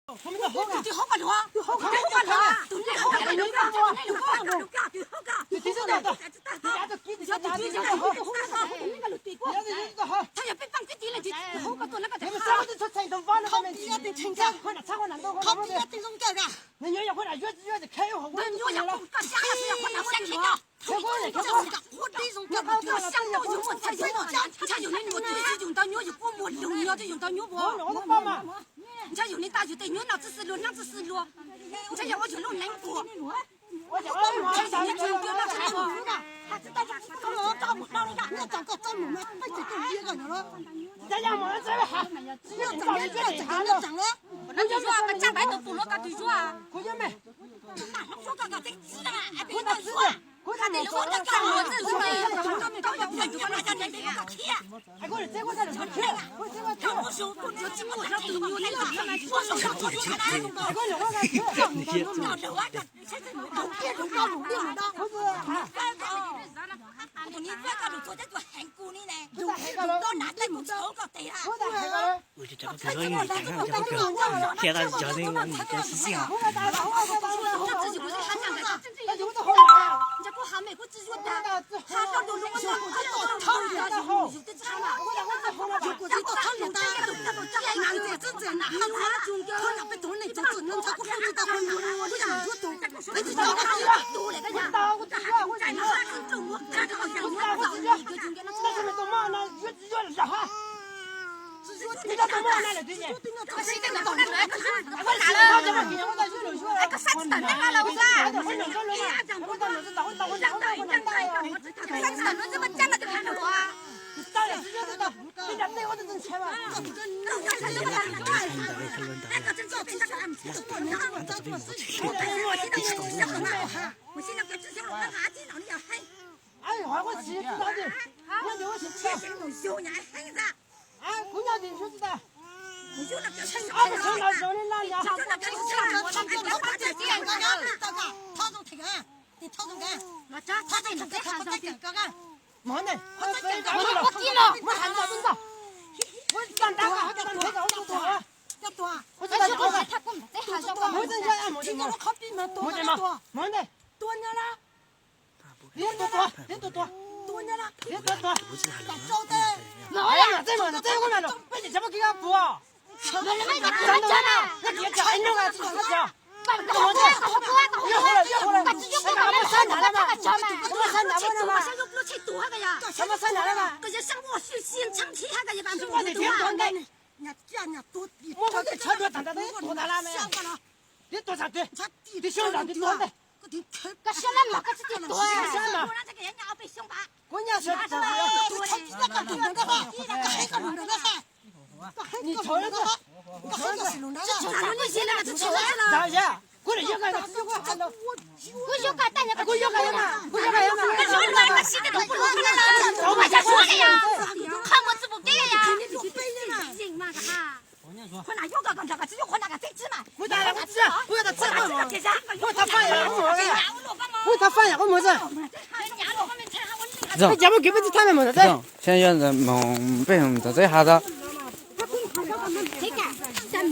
Ntshai yus li ntag yus ntawd nyob yus kuj muag lug nyob yus ntawd nyob puas. Ntshai yog ua yus lub neej puas. Ntshai yus li tsis ntag.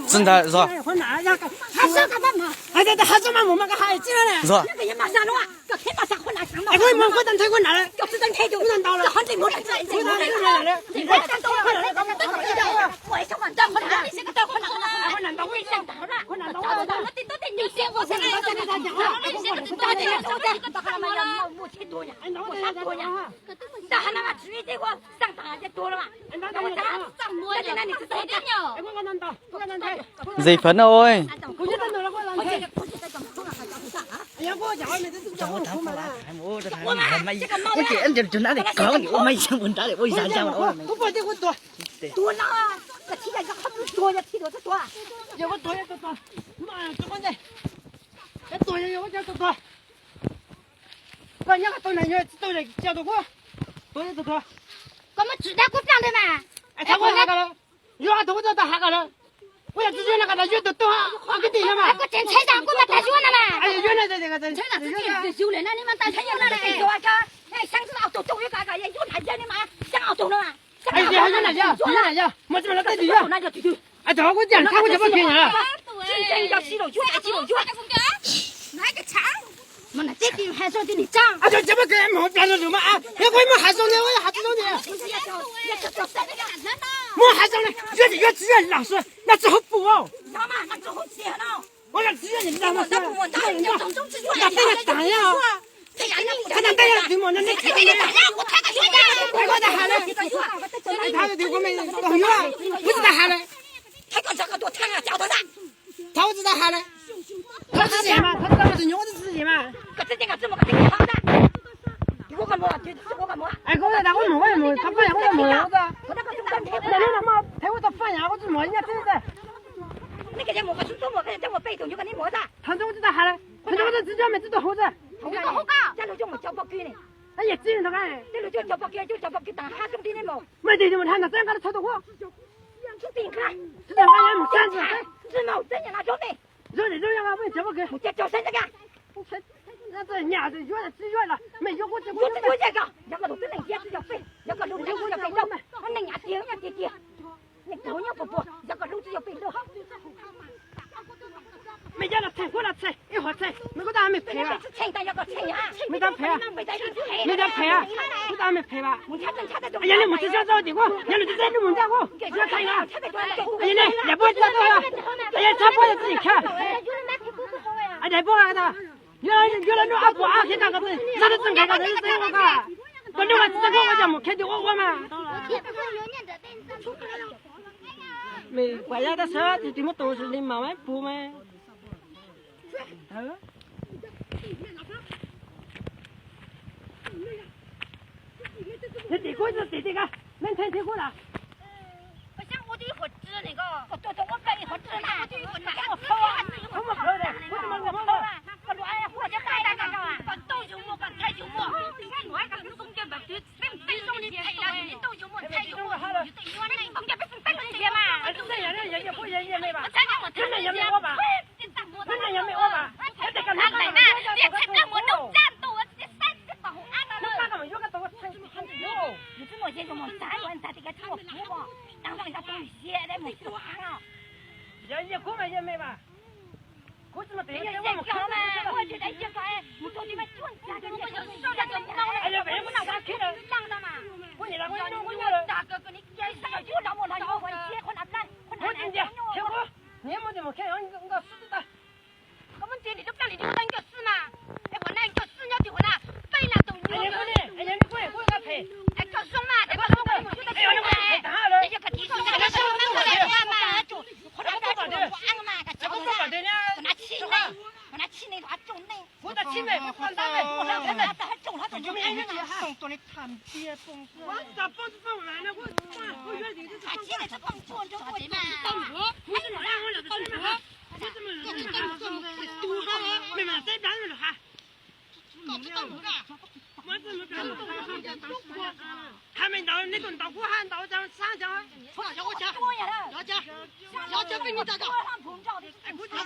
Tsis ntawd zog. Zog. Dây phấn ơi. Ua kiag em chim chim nab li kov ni ua maj yam ua nrab li ua yam yam ua. Koj nyob qhov twg na, yog tsis tau cia tus kuv. Tuav yog tus tuav. Koj muab tswm dab kub plag ntawd mas. Yuav tus kuv tau has koj lawm. Kuv yog tsis yuav no koj tau yuav tus tuag, koj kwv tij no mas. Koj tseem ntshai tas kuv mas tas yuav no mas. Yuav no, yuav no, yuav no. Mus tsis mas los tej twg yuav. Tus kuv tias ntshai kuv cov poj kiag na. Ntseeg yog tsis los yuav, tsis los yuav. Mas ntsej tim hais zoo tim nim tsaa. Cov poj kev mus plas lwm mas, yog kuv mus hais zoo ne, ua hais tsis zoo ne. Mus hais zoo ne, yuav tsis yuav tsis yuav los xwb, noj tsis hauv pum. Ua los tsis yuav los mas xwb, noj tej taag os. Koj tsis ntev yog twg mus no, neb tsis ntev. Kuv tsis tau hais li, kuv tsis tau hais li. Thov kuv tsis tau hais li. Thov tsis tau mas, thov tsis tau mas, tus nyuj ua tsis tau mas. Kuv tsis tau hais li, kuv tsis tau hais li. Thov kuv mus, kuv tsis tau mus. Thov kuv tsis tau hais li. Thov kuv tsis tau hais li. Mej twg mus thaij ntawm txeb nqa txhob tus huab. Tsis tau nqa, mus txeb nqa, tsis tau nqa, mus txeb nqa, txhob tus huab. Zoo li zoo yog mus txeb nqa, mus txeb nqa. Nyaj yuav tsis yuav los mej yuav kuv tsis yuav, yog koj tus tib neeg yog tsis yog peb, yog koj lub neej yog peb lub, neej nyav tiag nyob tiag tiag, neeg puag nyob puag puag, yog koj lub tsis yog peb lub. Mej yuav los txheem kuv los txheem, ib huam txheem, mej kuv tau mej phem, txheem tas yog koj txheem, mej tau phem, mej tau phem, kuv tau mej phem as. Yog li mus tsis sab rau tim kuv, yog li tsis sab rau mus nraj kuv, yog txheem los, yog li daim puab tsis tau, yog txhab puab yog txi kha, daim puab tau. Yuav lawv nug ob puas ob khiav tau koj txi, txog txog nqes koj txi txi ua koj, koj nug koj txi txi koj ua yog mus khiav twg ua ua mas. Mej kuam yog tab sis tus twg muab tus li mas pub mas. Tim kuv, tim tim koj, mej nthe tim kuv lawm. Yog kuv mas yog mej mas, kuv tsis mas tes, kuv tsis ntiag, kuv, niam muaj tes mus khiav nkoj xwb tau. Koj muab ntsia nim lub plaj nim lub leej nkoj xwb mas, es ua neej nkoj xwb nyob tim ua na, peb na tus nyuag, es koj zoo mas, es koj zoo mas, es yog koj tiv zoo mas, tus na tsis neeg, tus na tsis neeg, tus na tsis neeg, tus na tsis neeg, tus na tsis neeg. Hais me ntawd, neb tus ntawd kuj hais ntawd, sab cov, kuj tseem, kuj tseem,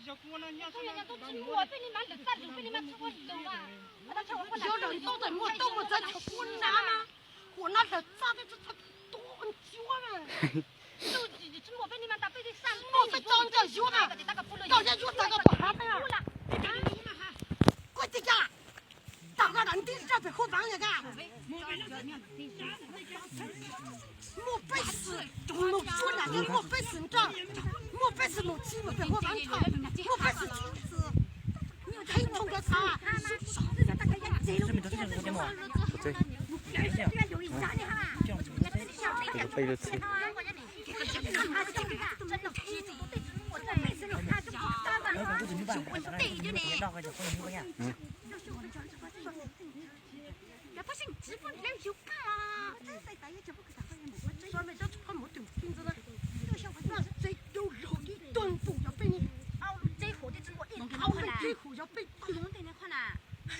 yog kuv no nyob xwb no, yog lawm txaj muag tau muaj txaj cov kuv na, kuv no lawm txaj twb txaj tua ncuab na. Muaj peb txoj ntawm yuav mas, koj yeej yuav txog koj tus hav peb. Koj tias cas, tau koj dag nti zaj pem huab vav yog koj. Muaj peb xwm mus cuab nram, muaj peb xwm nroj, muaj peb xwm mus txhib pem huab vav nroj, muaj peb xwm txhib xwm, qheb nroo rau txhab.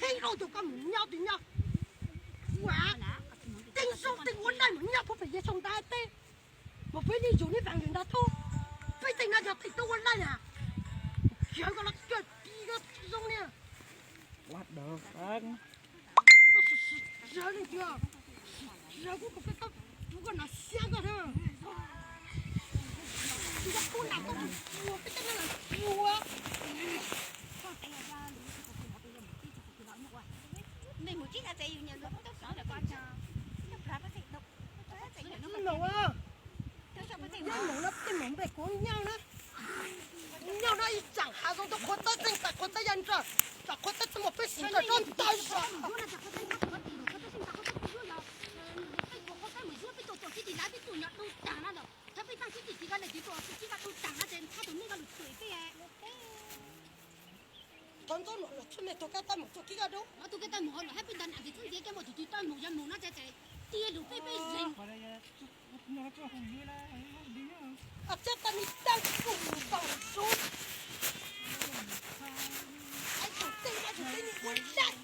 Heev rau tus koj mus nyob twg nyob, ua teeb zoo teeb ua laij mus nyob puag pem yawg xyoo ntawd teb, mas peb li yus neb vaam yus ntag tub, peb tej no yog tej tub ua laij na, yawg koj los kawg tib Nyob no tej mus npej kuv nyob na, nyob no ib tsaam hav zoov tuaj qhuav tawb txeej tas qhuav tawb ya ntsawg, tsam qhuav tawb txeej mus peb sim ntsawg tsob ntawd. Thov ntxub luag luag txhua neeg tug kab tawb mus txuag kib kaj dub. Tug kab tawb mus hauv luag hab peb ntag nam txiv txheeb ntxiv kab mus tus twg tawb mus yog mus no ces cia lug peb peb zeeg. Ab txab tag mi tag kuj mus tau sub. Ab tug teb ab tug teb nws ua dab.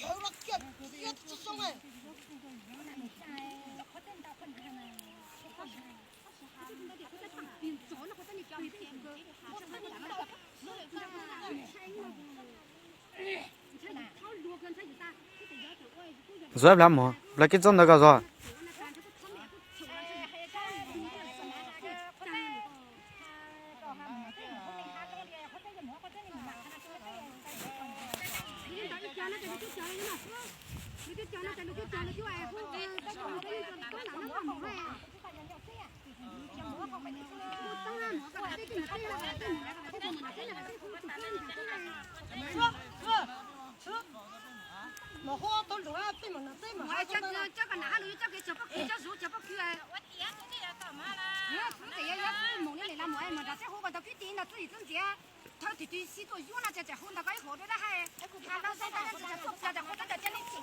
Khawv los kiag kiag tsis zoo. Zuav plab mog, plab kib txob ntawd koj zog. Thawj tim twg sib tuaj yuav no ces hu ntawd koj ib hauv dua dab hais. Qhov no xwb tab sis tuaj cia cia qhov txob ntawd cia li tsim.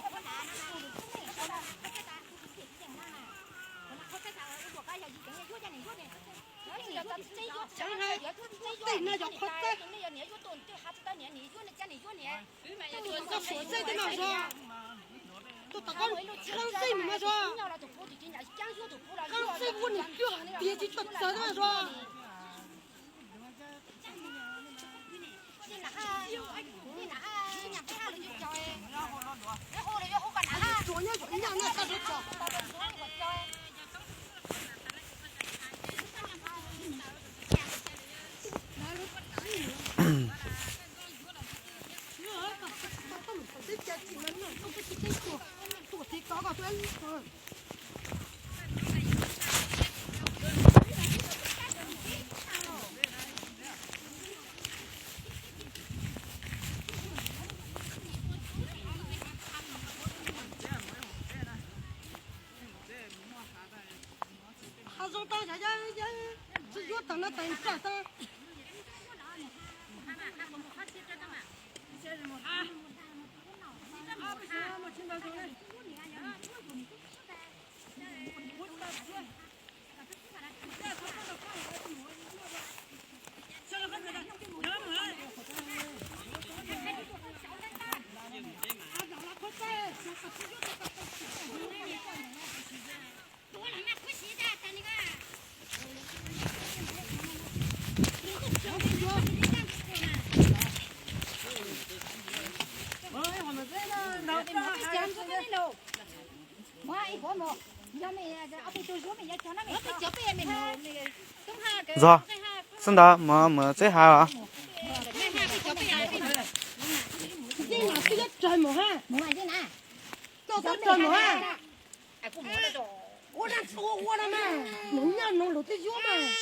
Tej no yog qhov txob. Tus tau suav zej tej no zog. Tus tau koj qhab zej no zog. Qhab zej ua nws cua tiag tsis tshua txawv no zog. Hav zoov tau yog yog tsis yuav tag no tas tsawg tau. Zog, xwb ntawd mus mus txib has os. Rawg mus ha. Ua dab tsi ua ua no mas, nws nyob nws lus twb yuav mas.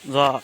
Zos.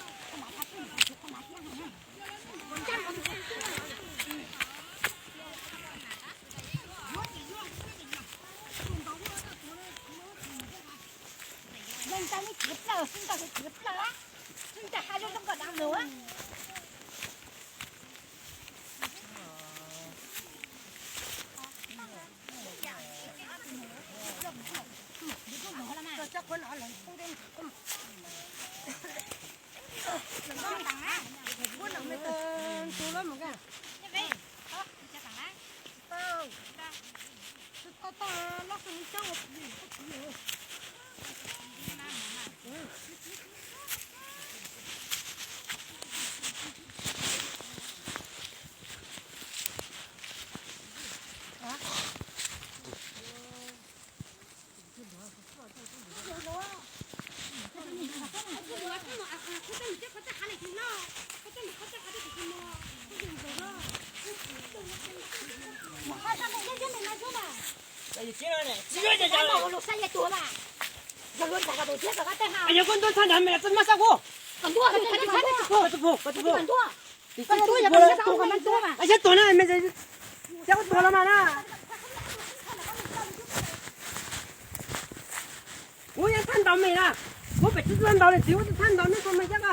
Ua yog thaj ntaus me na, ua pem tsis txog ntaus li txiv ua tsis thaj ntaus nej txog me cab ko.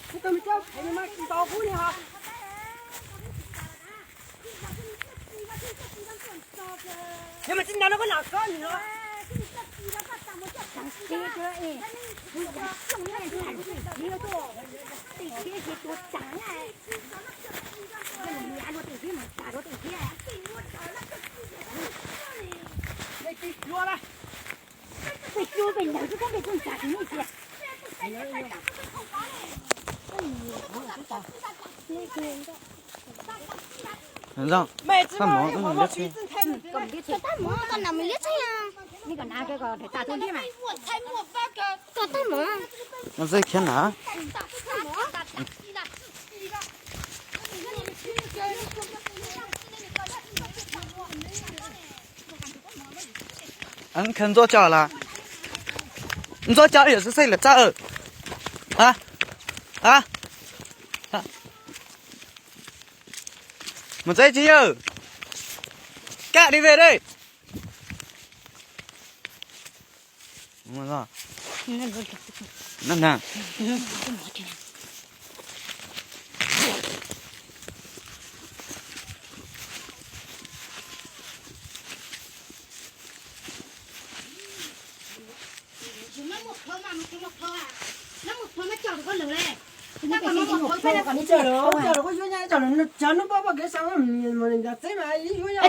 Txog me cab phem mas ntaus kuv li ho. Yog mas tsis ntaus no koj lam kob nws os. Mej tsis maj mus ua liab tsheb. Koj nam liab tsheb, koj nam liab tsheb. Koj tag mov. Koj txawj khiav na. Khaws ntxuav cov lawm. Ntxuav cov yog xwb xwb lawm txawj. Ha, ha. Mus txawj tsis yawg. Kaj li ve dej.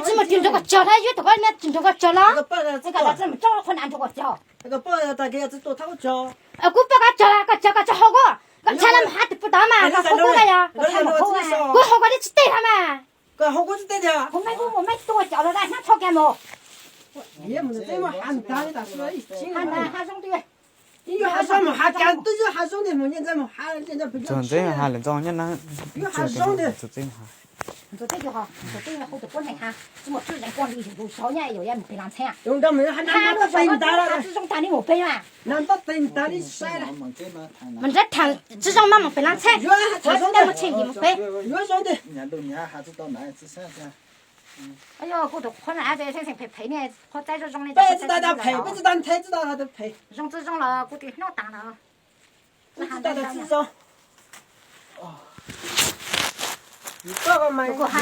Tsis mus tig nrog koj tsog thiab, yuav tau koj tig nrog koj tsog los. Kuv poj koj tsog, koj tsog koj tsis hau kuv, koj ntshai los mus hais tus puj tod mas koj hu kuv na yog koj hu kuv, kuv hu koj tsis teg los mas. Kuv mej kuv mus mej tua cov los da hnab tsho kiag mus. Ntxawg ntxeeb ha lawm ntxoog nyob na. Ntxawg ntxeeb ha. Mas nrab tham tsi zoo mas mam pem lab txheb. Kuv tus qhov na phem phem ne, qhov txaib zoo zoo ne, peb tsis tas nthe tsis tas phem, zoo tsi zoo los kuv tus hnub tas los. Koj mas, koj mas,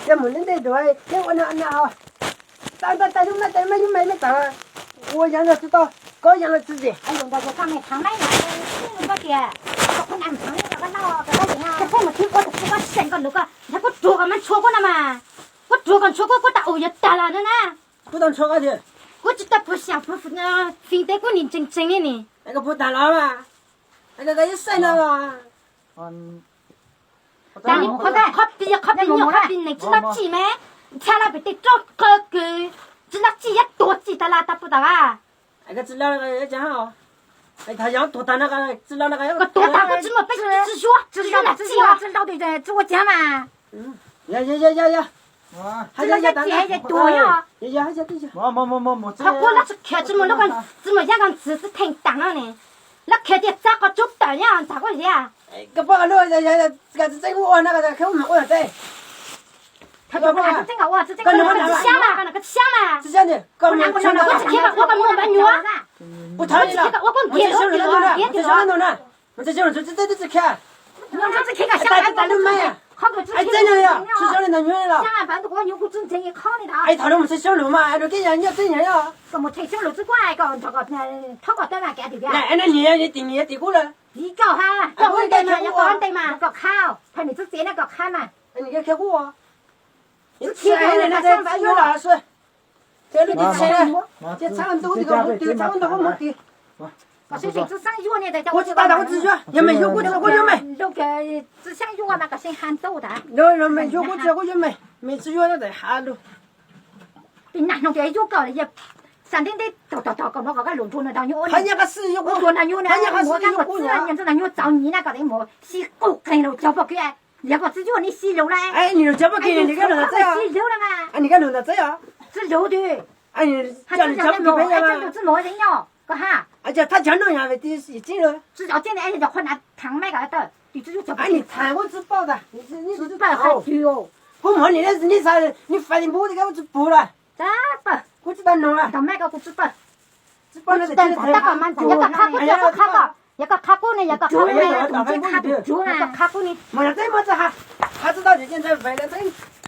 yog mus ntej ntej dua thiab ua no no. Tau tau tau, yus mej tau mej, yus mej mej tau. Ua yog los tsis tau, koj yog los tsis tau. Koj pheej mus thib koj tus koj seem koj lus koj, yog kuv ruam koj mas ntshua kuv no mas. Kuv ruam koj ntshua kuv, kuv tas ub yuav tag los no na. Kuv tau ntshua koj tiag. Kuv tsis tau puag xyaum puag fim teb kuv nim ntseeg ntseeg li ni. Koj puag tag los mas. Koj ib saib no los. Qhov pis qhov pis nyuag qhov pis neeg tsis loj txim mas, ntxhab los pem tej roj qw kws tsis loj txim yuav tuag txim tas los tau puag tom a. Koj tuag tag koj tsis muaj peb tsis yuav tsis yuav los txim os. Tsis ua cas mas. Tsis los yog ces yog tuag nyob. Qhov kuv lub tsis khiav tsis mus lub ko tsis mus yab ko ntxiv tsis theej tag no ne. Lub khiav tias txog qhov tsub tawm nyob ntxhov kuj liab. Koj poj ka lub txi txeeb ua na, khiav ua mas ua txi txeeb, txi txeeb ua txi txeeb ua tsis siab mas, tsis siab mas. Tsis siab, koj mus tsis khiav mas ua koj muaj npab nyuag. Ua thov tsis khiav ua koj nkiag lub nkiag tias mus tsis siab na, mus tsis siab na, tsis txeeb tsis khiav. Tsis khiav koj siab, tsis txeeb na, tsis txeeb na, tsis txeeb na, tsis txeeb na. Ai, thaum no mus txog xyoob lus mas rau koj yog nyob txij nyog yog. Koj mus txog xyoob lus txij kuaj koj nrog koj thob koj tawb mas kav tim tiag. Nyiam tim nyiam tim kuv lawm. Vim koj ha, koj ua ntej mas, yog koj ua ntej mas koj qha, phaj niam txwv txiv na koj qha mas. Txij thaum no koj xyoob lus txij kuaj, txij thaum no koj xyoob lus txij kuaj, koj xeeb tsis txwv xeeb yuag ne, kuv tsis tas tas kuv tsis yuag, yog mej yuag kuv tsis kuj yuag mej. Txwv xeeb yuag mas koj xeeb ha ntau tas. Yog mej yuag kuv tsis kuj yuag mej, mej tsis yuag no tes ha lug. Peb nag hlob tias yuav koj li yog xav ntev ntev tog tog tog koj muab koj kab lus nrug nws nrog nyuj ua, nrug nrog nyuj na, muab kab lus txwb nyuj txawv nyiv na koj tes mus sib qus qeeg lus cog poj kev. Yog koj txwb yuav neb sib lus lawm, nws cov poj kev nws kab lus ntawd txwb, nws kab lus ntawd txwb os, txwb lus twb, coj nws cov poj kev peb txwb mus nyob koj ha. Cov thaj cov no yog tsis txib lawm, tsis txib ne, yog qhov nav thav mej koj tawm, txwb yuav cov poj kev, nws thav kuj txwb paub tas, txwb paub, kuv muab nws neb fais npub tias koj kuj txwj pug lawm, kuv tsis tau nug lawm, tau mej koj kuv txwj paub. Txwj paub no tab tom mas yog koj qha kuj, yog koj qha kuj ne, yog koj qha kuj ne, yog koj qha kuj ne, mas yog teb muab txoj ha, ha txoj tau ces ntawd fais lawv teb.